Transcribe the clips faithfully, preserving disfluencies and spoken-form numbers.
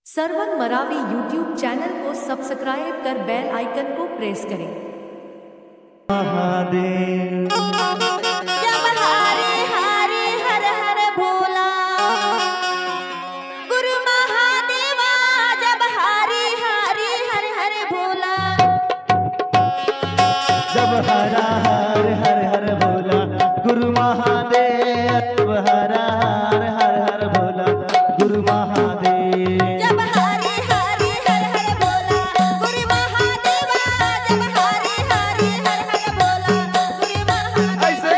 Sarwan Maravi YouTube channel को subscribe कर बेल आइकन को प्रेस करें। महादेव। जब हरे हरे हर हर भोला, गुरु महादेवा, जब हरे हरे हर हर भोला। जब हरा हर हर हर भोला, गुरु महादेव। जब हरा हर हर हर भोला, गुरु महादेव। जब हरे हरे हर हर भोला, गुरु महादेवा। जब हरे हरे हर हर भोला, गुरु महादेवा। ऐसे।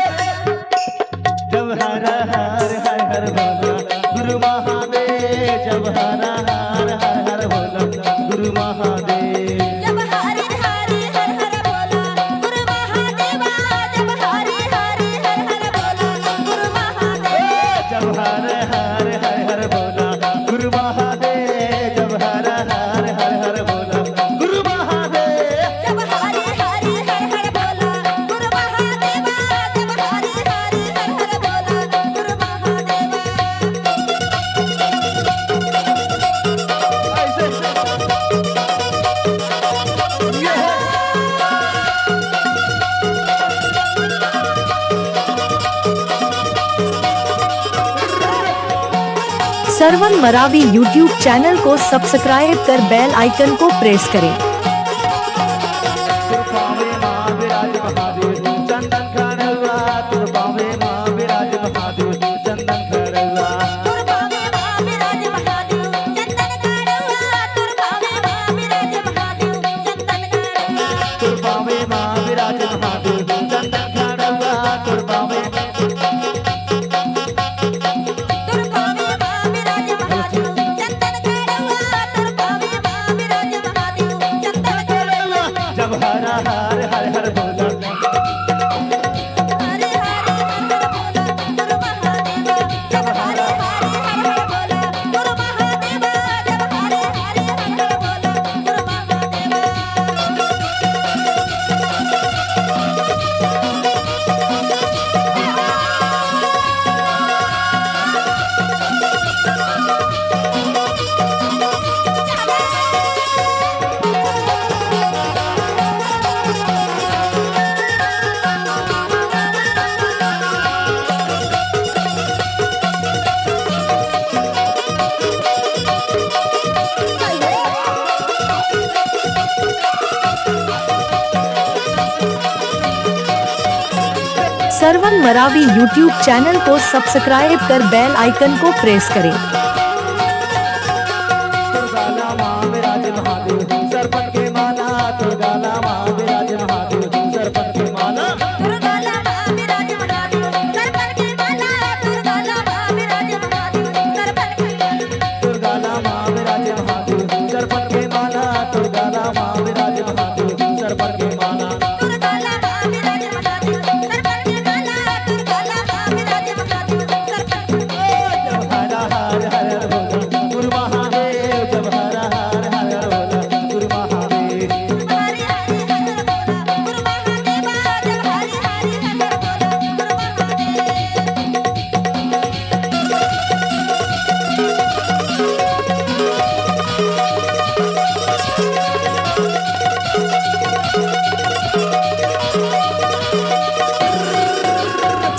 जब हरा हर हर हर भोला, गुरु महादेव। जब हरा हर हर हर भोला, गुरु महादेव। जब हरे हरे हर हर भोला, गुरु महादेवा। जब हरे हरे हर हर भोला, गुरु महादेव। जब हरे हरे हर हर भोला, गुरु महादेव। जब हरे हरे हर हर भोला, गुरु महादेव। जब हरे हरे हर हर भोला, गुरु महादेवा। जब हरे हरे हर हर भोला, गुरु महादेवा। ऐसे। ये है। सरवन मरावी YouTube चैनल को सब्सक्राइब कर बेल आइकन को प्रेस करें। जब हरा हर हर हर भोला। सरवन मरावी YouTube चैनल को सब्सक्राइब कर बेल आइकन को प्रेस करें।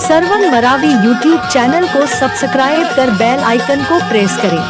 सरवन मरावी YouTube चैनल को सब्सक्राइब कर बेल आइकन को प्रेस करें।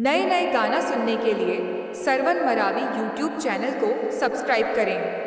नए नए गाना सुनने के लिए सरवन मरावी YouTube चैनल को सब्सक्राइब करें।